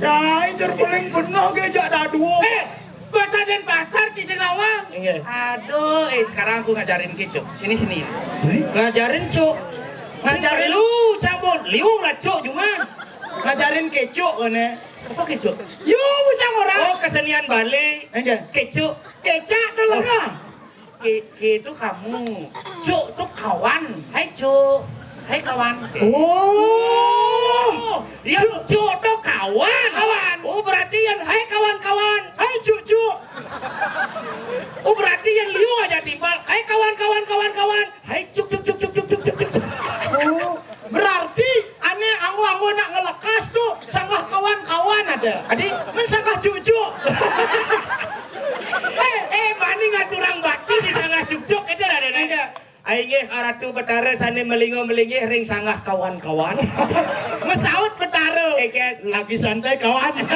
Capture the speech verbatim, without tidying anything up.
Dai, jer paling beneh ge jak dadua. Eh, bahasa Denpasar, Cisinawa. Inggih. Aduh, eh, sekarang aku ngajarin ke, Cuk. Sini, sini. Ngajarin, Cuk. Ngajarin lu, cabut. Liu lah, Cuk, cuma. Ngajarin kecuk, kene. Apa kecuk? Yo, bisa orang. Oh, kesenian Bali. Inggih. Kecuk. Kecak tu lah. Ke, ke tu kamu. Cuk tu kawan. Hai, Cuk. Hai, kawan. Oh. Dia Cuk tu kawan. Kawan. Oh, berarti yang hai kawan-kawan. Hai, Cuk, Cuk. Oh, berarti yang liu aja timpal. Hai, kawan, kawan, kawan, kawan. Hai, Cuk, Cuk, Cuk, Cuk, Cuk, Cuk, Cuk, Cuk. Oh. Berarti ane anggo-anggo nak ngelekas tu sanggah kawan-kawan ada. Adi, men sanggah cucuk. Eh, eh, bani ngaturang bakti di sanggah cucuk itu ada, ada. Ada. Ai nggih, Ratu Betara sane melingo-melinggih ring sanggah kawan-kawan. Mesaut Betara. Eh, ke lagi santai kawan.